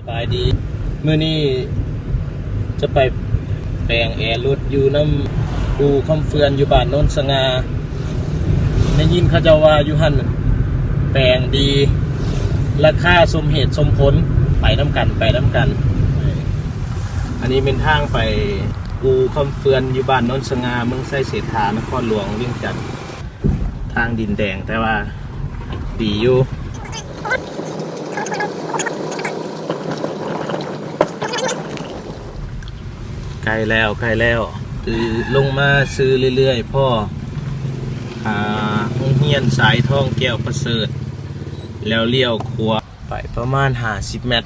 ສະບາຍດີ ມື້ນີ້ຈະໄປແປງແອລົດຢູ່ນຳປູ່ຄຳເຟືອນ ຢູ່ບ້ານໂນນສະຫງ່າ. ໄດ້ຍິນເຂົາເຈົ້າວ່າຢູ່ຫັ້ນແປງດີ ລາຄາສົມເຫດສົມຜົນ. ໄປນຳກັນ ໄປນຳກັນ. ອັນນີ້ແມ່ນທາງໄປອູ່ຄຳເຟືອນ ຢູ່ບ້ານໂນນສະຫງ່າ ເມືອງໄຊເສດຖາ ນະຄອນຫຼວງວຽງຈັນ. ທາງດິນແດງ ແຕ່ວ່າດີຢູ່. ໃກ້ແລ້ວ ໃກ້ແລ້ວ. ຄືລົງມາຊື່ເລື້ອຍໆ ພໍ້ ອ່າ ໂຮງຮຽນສາຍທອງແກ້ວປະເສີດ ແລ້ວລ້ຽວຂວາໄປປະມານຫ້າສິບແມັດ.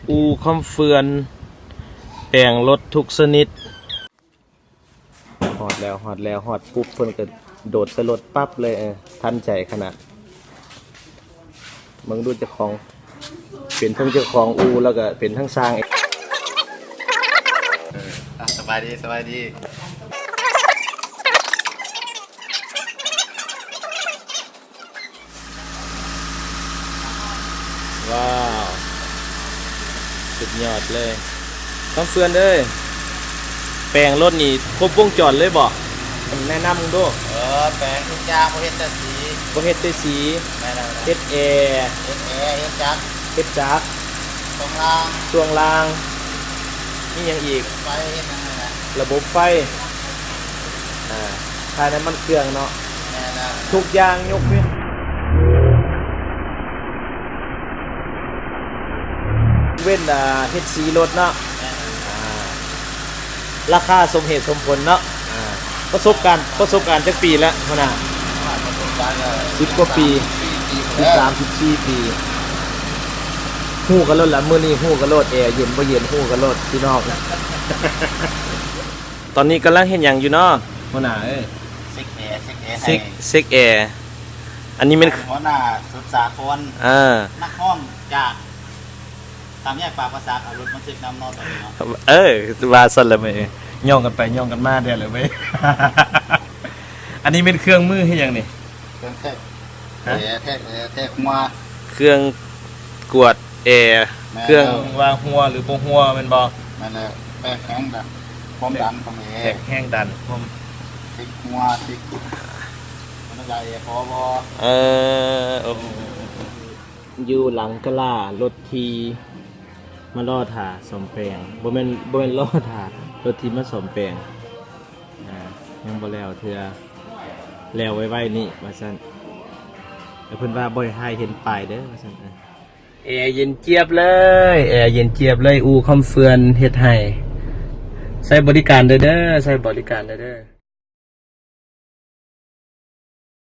ອູ່ຄຳເຟືອນ ແປງລົດທຸກຊະນິດ. ຮອດແລ້ວ ຮອດແລ້ວ ຮອດປຸບເພິ່ນກໍໂດດໃສ່ລົດປັບເລີຍ. ເອີ ທັນໃຈຂະໜາດ. ເບິ່ງດູເຈົ້າຂອງ ເປັນທັງເຈົ້າຂອງອູ່ ແລ້ວກໍເປັນທັງຊ່າງ. ອ່າ ສະບາຍດີ ສະບາຍດີ. ວ້າວ ສຸດຍອດເລີຍ ຄຳເຟືອນເອີຍ. ແປງລົດນີ້ຄົບວົງຈອນເລີຍບໍ່? ແນະນຳເບິ່ງດູ. ເອີ ແປງທຸກຢ່າງ ບໍ່ເຮັດແຕ່ສີ. ບໍ່ເຮັດແຕ່ສີ. ແມ່ນແລ້ວ ເຮັດແອ ເຮັດແອ ເຮັດຈັກ ເຮັດຈັກ ຊ່ວງລ່າງ ຊ່ວງລ່າງ. ມີຫຍັງອີກ? ໄຟ ເຮັດຫຍັງນັ້ນແຫຼະ ລະບົບໄຟ. ອ່າ ຖ່າຍນ້ຳມັນເຄື່ອງເນາະ. ແມ່ນແລ້ວ ທຸກຢ່າງຍົກເວັ້ນ ເວັ້ນ ອ່າ ເຮັດສີລົດເນາະ. ແມ່ນແລ້ວ ອ່າ ລາຄາສົມເຫດສົມຜົນເນາະ. ອ່າ ປະສົບການ ປະສົບການຈັກປີແລ້ວຫົວໜ້າ? ປະສົບການກໍ ສິບກວ່າປີ ສິບ ສິບສາມ ສິບສີ່ປີ. ຮູ້ກັນໂລດລະ ມື້ນີ້ຮູ້ກັນໂລດ ແອເຢັນບໍ່ເຢັນ ຮູ້ກັນໂລດພີ່ນ້ອງ. ຕອນນີ້ກຳລັງເຮັດຫຍັງຢູ່ເນາະ ຫົວໜ້າເອີຍ? ເຊັກແອ ເຊັກແອ ເຊັກ ໃຫ້ ເຊັກແອ. ອັນນີ້ແມ່ນ ໃຫ້ຫົວໜ້າສຸດສາຄອນ ເອີ ນັກຮ້ອງຈາກສາມແຍກປາກປາສາດ ເອົາລົດມາເຊັກນຳເນາະ ຕອນນີ້ເນາະ. ເອີ ວ່າຊັ້ນລະເວີຍ ຍ່ອງກັນໄປຍ່ອງກັນມາແດ່ລະເວີຍ. ອັນນີ້ແມ່ນເຄື່ອງມືເຮັດຫຍັງນີ້? ເຄື່ອງແທກ ຮະ? ແອ ແທກແອ ແທກຫົວ ເຄື່ອງກວດແອ. ແມ່ນແລ້ວ ເຄື່ອງວ່າຮົ່ວຫຼືບໍ່ຮົ່ວແມ່ນບໍ່? ແມ່ນແລ້ວ ແທກແຮງດັນ ຄວາມດັນຂອງແອ ແທກແຮງດັນ ຄວາມ ເຊັກຫົວ ເຊັກ ມັນໄດ້ພໍບໍ່? ເອີ ໂອ້ ຢູ່ຫຼັງກະລາລົດຖີ່ມາລໍຖ້າສ້ອມແປງ ບໍ່ແມ່ນ ບໍ່ແມ່ນລໍຖ້າລົດຖີ່ມາສ້ອມແປງ. ອ່າ ຍັງບໍ່ແລ້ວເທື່ອ ແລ້ວໄວໆນີ້ວ່າຊັ້ນ. ແລ້ວເພິ່ນວ່າບໍ່ໃຫ້ຖ່າຍເຫັນປ້າຍເດີວ່າຊັ້ນ. ແອເຢັນຈຽບເລີຍ ແອເຢັນຈຽບເລີຍ ອູ່ຄຳເຟືອນເຮັດໃຫ້. ໃຊ້ບໍລິການເດີ ໃຊ້ບໍລິການເດີ.